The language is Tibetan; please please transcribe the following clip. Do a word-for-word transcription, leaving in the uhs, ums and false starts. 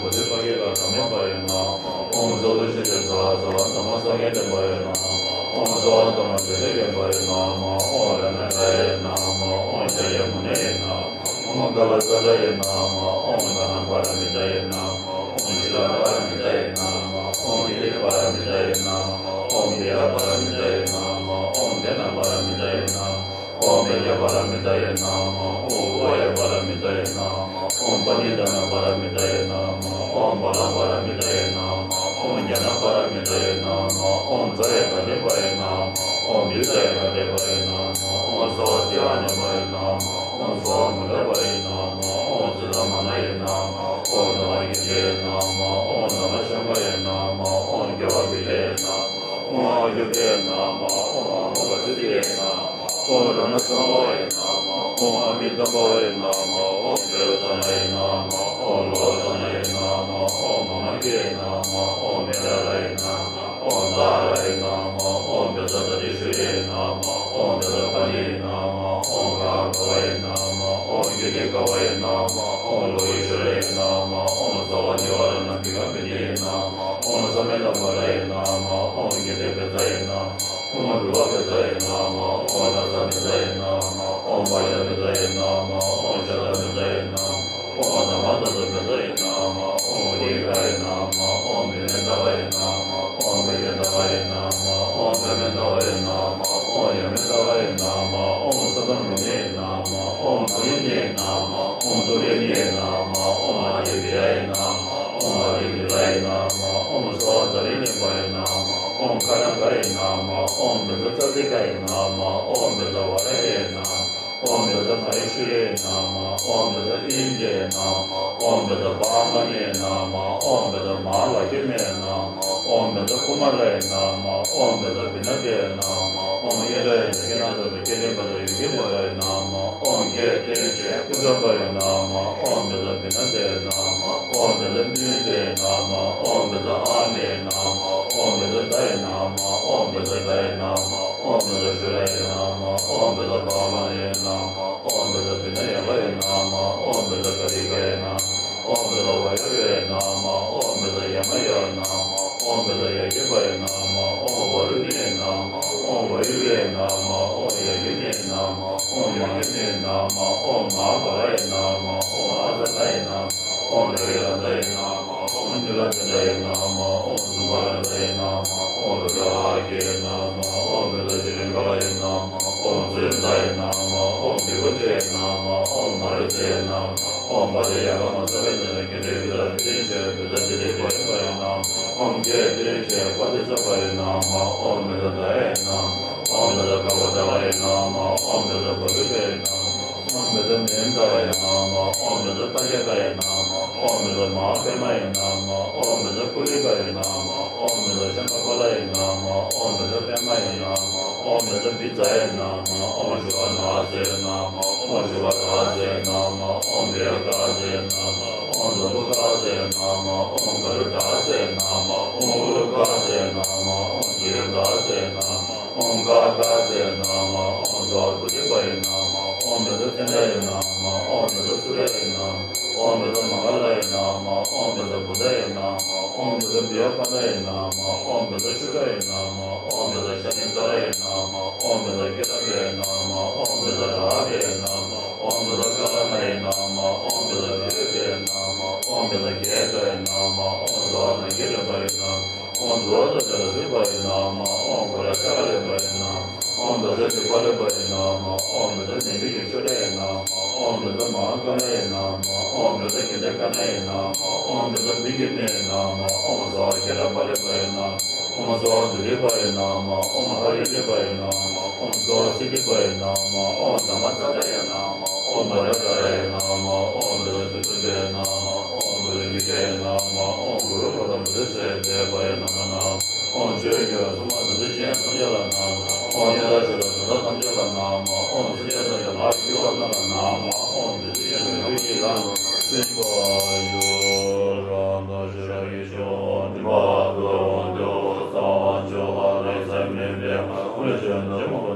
བོ་དྷི་ཕ་ཀི་ལ་བདག་མེད་པ་ཡི་ནམ། ཨོཾ་ཚོགས་རྡོ་རྗེ་ཤེས་རབ་རྩ་བ་རྩ་བ་དྷརྨ་སངས་རྒྱས་བསྟན་པ་ཡི་ནམ། ཨོཾ་སརྦ་དྷརྨ་རྒྱལ་སྲས་བསྟན་པ་ཡི་ནམ། ཨོཾ་རཏྣ་ཏྲ་ཡི་ནམ། ཨོཾ་ཤཱཀྱ་མུ་ནེ་ཡི་ནམ། ཨོཾ་ཀ་ལ་ཙ་ན་ཡི་ནམ། ཨོཾ་དཱ་ན་པཱ་ར་མི་ཏཱ་ཡི་ནམ། ཨོཾ་ཤི་ལ་པཱ་ར་མི་ཏཱ་ཡི་ནམ། ཨོཾ་ཀིརྟི་པཱ་ར་མི་ཏཱ་ཡི་ནམ། ཨོཾ་བི་ཡ་པཱ་ར་མི་ཏཱ་ཡི་ནམ། ཨོཾ་དེ་ན་པཱ་ར་མི་ཏཱ་ཡི་ནམ། ཨོཾ་བེ་ཛ་པཱ་ར་མི་ཏཱ་ཡི་ནམ། ཨོཾ་ཨུ་པ་ཡ་པཱ་ར་མི་ཏཱ་ཡི་ནམ། ཨོཾ་པ་ཎི་དཱ་ན་པཱ་ར་མི་ཏཱ་ཡི་ནམ། ཨོཾ་བ་ལ་པཱ་ར་མི་ཏཱ་ཡི་ནམ། ཨོཾ་ཛྙཱ་ན་པཱ་ར་མི་ཏཱ་ཡི་ནམ། ཨོཾ་ཛ་ཡ་ག་ཏེ་པཱ་ཡི་ནམ། ཨོཾ་བི་ཛ་ཡ་ག་ཏེ་པཱ་ཡི་ནམ། ཨོཾ་སརྦ་ཙི་ཨ་ནི་པཱ་ཡི་ནམ། ཨོཾ་སརྦ་མུ་ཌ་པཱ་ཡི་ནམ། ཨོཾ་ཙི་ཏ་མ་ན་ཡི་ནམ། ཨོཾ་དྷརྨ་གི་ཏི་ཡི་ནམ། ཨོཾ་དྷརྨ་ཤམ་བྷ་ཡི་ནམ། ཨོཾ་ཀྱ་བ་པི་ཏ་ཡི་ནམ། ཨོཾ་ཨ་ཀྱུ་ཏ་ཡི་ནམ། ཨོཾ་ཨ་མོ་གྷ་སི་ཏི་ཡི་ནམ། ཨོཾ་རཏྣ་སམ་བྷ་ཝ་ཡི་ནམ། ཨོཾ་ཨ་མི་ཏ་བྷ་ཝ་ཡི་ནམ། ཨོཾ་བེ་རོ་ཙ་ན་ཡི་ནམ། ཨོཾ་ལོ་ཙ་ན་ཡི་ནམ། ཨོཾ་མ་མ་ཀི་ཡི་ནམ། ཨོཾ་མེ་ཏ་ལ་ཡི་ནམ། ཨོཾ་ཏཱ་ར་ཡི་ནམ། ཨོཾ་བེ་ཛ་ཏ་ཏི་ཤྲི་ཡི་ནམ། ཨོཾ་བེ་ཛ་པཱ་ལི་ཡི་ནམ། ཨོཾ་ག་ག་བ་ཡི་ནམ། ཨོཾ་ཀི་ཏི་ཀ་བ་ཡི་ནམ། ཨོཾ་ལོ་ཀེ་ཤྭ་ར་ཡི་ནམ། ཨོཾ་སརྦ་ནི་ཝཱ་ར་ཎ་བི་ཀ་པི་ནི་ཡི་ནམ། ཨོཾ་ས་མེ་ཏ་མ་ལ་ཡི་ནམ། ཨོཾ་ཀི་ཏི་བེ་ཛ་ཡི་ནམ། ཨོཾ་རུ་པ་བེ་ཛ་ཡི་ནམ། ཨོཾ་ར་ས་བེ་ཛ་ཡི་ནམ། ཨོཾ་བ་ཡ་བེ་ཛ་ཡི་ནམ། ཨོཾ་ཤ་ད་བེ་ཛ་ཡི་ནམ། ཨོཾ་དྷརྨ་ད་ད་བེ་ཛ་ཡི་ནམ། ཨོཾ་ཨུ་ཏི་ཀ་ཡི་ནམ། ཨོཾ་བི་ནེ་ཏ་བ་ཡི་ནམ། ཨོཾ་བི་ནེ་ཏ་བ་ཡི་ནམ། ཨོཾ་བྷ་མེ་ཏ་བ་ཡི་ནམ། ཨོཾ་ཡ་མེ་ཏ་བ་ཡི་ནམ། ཨོཾ་ས་ཏ་མུ་ནེ་ཡི་ནམ། ཨོཾ་མ་ལི་ནེ་ཡི་ནམ། ཨོཾ་ཏུ་ལེ་ནེ་ཡི་ནམ། ཨོཾ་ཨ་ཏི་བི་ཡ་ཡི་ནམ། ཨོཾ་ཨ་ཏི་ཏི་ལ་ཡི་ནམ། ཨོཾ་སརྦ་དྷ་རི་ནེ་པ་ཡི་ནམ། ཨོཾ་ཁ་ན་ག་ཡི་ནམ། ཨོཾ་བེ་ཛ་ཙ་ཙི་ཀ་ཡི་ནམ། ཨོཾ་བེ་ཛ་ཝ་ར་ཧེ་ཡི་ནམ། ཨོཾ་བེ་ཛ་མ་ཧེ་ཤྭ་རི་ཡི་ནམ། ཨོཾ་བེ་ཛ་ཨིནྡྲ་ཡི་ནམ། ཨོཾ་བེ་ཛ་པྲ་མ་ཎི་ཡི་ནམ། ཨོཾ་བེ་ཛ་མ་ཧཱ་ལཀྵི་མ་ཡི་ནམ། ཨོཾ་བེ་ཛ་ཀུ་མ་ལ་ཡི་ནམ། ཨོཾ་བེ་ཛ་བི་ན་ཏ་ཡི་ནམ། ཨོཾ་ཨིནྡྲ་ཡི་ཛ་གི་ན་ཛ་བི་ཀེ་ནི་པ་ཛ་ཡུ་གི་པ་ཡི་ནམ། ཨོཾ་གྷེ་ཏེ་ཤེ་ཀུ་ཛ་པ་ཡི་ནམ། ཨོཾ་བེ་ཛ་བི་ན་ཏ་ཡི་ནམ། ཨོཾ་བེ་ཛ་མི་ཏ་ཡི་ནམ། ཨོཾ་བེ་ཛ་ཨ་ནི་ཡི་ནམ། ཨོཾ་བེ་ཛ་ད་ཡི་ནམ། ཨོཾ་བེ་ཛ་ད་ཡི་ནམ། ཨོཾ་བེ་ཛ་ཤྭ་ར་ཡི་ནམ། ཨོཾ་བེ་ཛ་པྲ་མ་ཎི་ཡི་ནམ། ཨོཾ་བེ་ཛ་བི་ན་ཡ་བ་ཡི་ནམ། ཨོཾ་བེ་ཛ་ཀ་ཏི་ཀ་ཡི་ནམ། ཨོཾ་བེ་ཛ་ཝ་ཡ་ཝེ་ཡི་ནམ། ཨོཾ་བེ་ཛ་ཡ་མ་ཡ་ནམ། ཨོཾ་བེ་ཛ་ཡ་གི་པ་ཡི་ནམ། ཨོཾ་ཝ་རུ་ཎི་ཡི་ནམ། ཨོཾ་ཝ་ཡུ་ཝེ་ཡི་ནམ། ཨོཾ་ཡ་གི་ཎི་ཡི་ནམ། ཨོཾ་མ་གི་ཎི་ཡི་ནམ། ཨོཾ་མ་ཧཱ་བ་ལ་ཡི་ནམ། ཨོཾ་ཨ་ཛ་ན་ཡི་ནམ། ཨོཾ་ར་གི་ལ་ཛ་ཡི་ནམ། ཨོཾ་ནི་ལ་ཛ་ན་ཡི་ནམ། ཨོཾ་ཛུ་བ་ལ་ཛ་ཡི་ནམ། ཨོཾ་རུ་དྲ་ཧ་གི་ནམ། ཨོཾ་བེ་ཛ་ཤྲི་ལིང་ག་ལ་ཡི་ནམ། ཨོཾ་ཙུ་ནན་ད་ཡི་ནམ། ཨོཾ་བི་བྷ་ཏི་ཡི་ནམ། ཨོཾ་མ་རི་ཙི་ཡི་ནམ། ཨོཾ་བ་ཏི་ཡ་ག་མ་ས་བེ་ཛ་ན་ཀེ་ཏེ་བི་ཛ་ཏི་ཏི་ཤ་བི་ཛ་ཏི་ཏི་པ་ཡི་པ་ཡི་ནམ། ཨོཾ་ཀེ་ཏི་ཤ་པ་ཏི་ཙ་པ་ཡི་ནམ། ཨོཾ་བེ་ཛ་ད་ཡ་ཡི་ནམ། ཨོཾ་བེ་ཛ་ག་བ་ཏ་ལ་ཡི་ནམ། ཨོཾ་བེ་ཛ་བ་བི་ཏ་ཡི་ནམ། ཨོཾ་བེ་ཛ་ནན་ད་ཡི་ནམ། ཨོཾ་བེ་ཛ་ཏ་ཀྱ་ཏ་ཡི་ནམ། ཨོཾ་བེ་ཛ་མ་ཧཱ་པདྨ་ཡི་ནམ། ཨོཾ་བེ་ཛ་ཀུ་ལི་ཀ་ཡི་ནམ། ཨོཾ་བེ་ཛ་ཤམ་བྷ་ལ་ཡི་ནམ། ཨོཾ་བེ་ཛ་པདྨ་ཡི་ནམ། ཨོཾ་བེ་ཛ་བི་ཛ་ཡི་ནམ། ཨོཾ་ཤུ་བ་ན་ཛ་ཡི་ནམ། ཨོཾ་ཤུ་བ་ར་ཛ་ཡི་ནམ། ཨོཾ་བི་ཡ་ག་ཛ་ཡི་ནམ། ཨོཾ་ཛམ་བུ་ཀ་ཛ་ཡི་ནམ། ཨོཾ་ག་རུ་ཌ་ཛ་ཡི་ནམ། ཨོཾ་ཨུ་རུ་ཀ་ཛ་ཡི་ནམ། ཨོཾ་གི་རུ་ཌ་ཛ་ཡི་ནམ། ཨོཾ་ཀ་ཀ་ཛ་ཡི་ནམ། ཨོཾ་ཛ་བ་པུ་ཏི་པ་ཡི་ནམ། ཨོཾ་བེ་ཛ་ཙན་ད་ཡི་ནམ། ཨོཾ་བེ་ཛ་སུ་ར་ཡི་ནམ། ཨོཾ་བེ་ཛ་མ་ག་ལ་ཡི་ནམ། ཨོཾ་བེ་ཛ་བུདྡྷ་ཡི་ནམ། ཨོཾ་བེ་ཛ་བི་ཡ་པ་ད་ཡི་ནམ། ཨོཾ་བེ་ཛ་ཤུ་ཀ་ཡི་ནམ། ཨོཾ་བེ་ཛ་ཤ་ནི་ཙ་ར་ཡི་ནམ། ཨོཾ་བེ་ཛ་ཀེ་ཏ་ཛ་ཡི་ནམ། ཨོཾ་བེ་ཛ་ར་ཧ་ཛ་ཡི་ནམ། ཨོཾ་བེ་ཛ་ཀ་ལ་ན་ཡི་ནམ། ཨོཾ་བེ་ཛ་བི་རུ་ཛ་ཡི་ནམ། ཨོཾ་བེ་ཛ་གྷེ་ཏ་ཡི་ནམ། ཨོཾ་ཛ་བ་ན་གི་ལེ་པ་ཡི་ནམ། ཨོཾ་ཛ་བ་ཏ་ཛ་ར་ཛི་པ་ཡི་ནམ། ཨོཾ་ག་ར་ཤ་ཀ་ལེ་པ་ཡི་ནམ། ཨོཾ་བེ་ཛ་ཏི་པ་ལེ་པ་ཡི་ནམ། ཨོཾ་བེ་ཛ་ནེ་མི་ཡེ་ཤྭ་ར་ཡི་ནམ། ཨོཾ་བེ་ཛ་མ་ཧཱ་ཀ་ཎ་ཡི་ནམ། ཨོཾ་བེ་ཛ་ཀི་ཏི་ཀ་ཎ་ཡི་ནམ། ཨོཾ་བེ་ཛ་བི་གི་ཎི་ཡི་ནམ། ཨོཾ་ཛ་བ་གེ་ཏ་པ་ལེ་པ་ཡི་ནམ། ཨོཾ་ཛ་བ་ཛུ་ལི་པ་ཡི་ནམ། ཨོཾ་ཧ་རི་ལི་པ་ཡི་ནམ། ཨོཾ་ཛ་བ་སི་ལི་པ་ཡི་ནམ། ཨོཾ་དྷརྨ་ཙ་ཏ་ཡི་ནམ། ཨོཾ་བ་ར་ཀ་ར་ཡི་ནམ། ཨོཾ་བེ་ཛ་ཏུ་ཏུ་ཛ་ཡི་ནམ། ཨོཾ་བེ་ཛ་ནི་ཀ་ཡི་ནམ། ཨོཾ་གུ་རུ་པདྨ་སིདྡྷི་སེ་བྷ་ཡི་ནམ་ནམ། ཨོཾ་ཆོས་ཀྱི་འོད་སྲུང་མ་དམ་ཚིག་ཅན་ཐམས་ཅད་ལ་ནམ། ཨོཾ་ཉི་ཟླ་ཤར་བའི་དུས་མཐའ་ཐམས་ཅད་ལ་ནམ། ཨོཾ་སངས་རྒྱས་སངས་རྒྱས་ལ་སྐྱེ་བ་རྣམས་ལ་ནམ། ཨོཾ་བདུད་སྲིན་ཡོ་བྱད་ཀྱི་ལྷ་རྣམས་སྲིད་པ་ཡི་རང་དང་ཤེས་རབ་ཀྱི་ཆུ་འདི་མ་ཐུབ་འདི་གསང་བ་ཆུ་ལ་ལེགས་སེ་མེད་པའི་ངང་ལས་བྱོན་ནས་མ་བུ་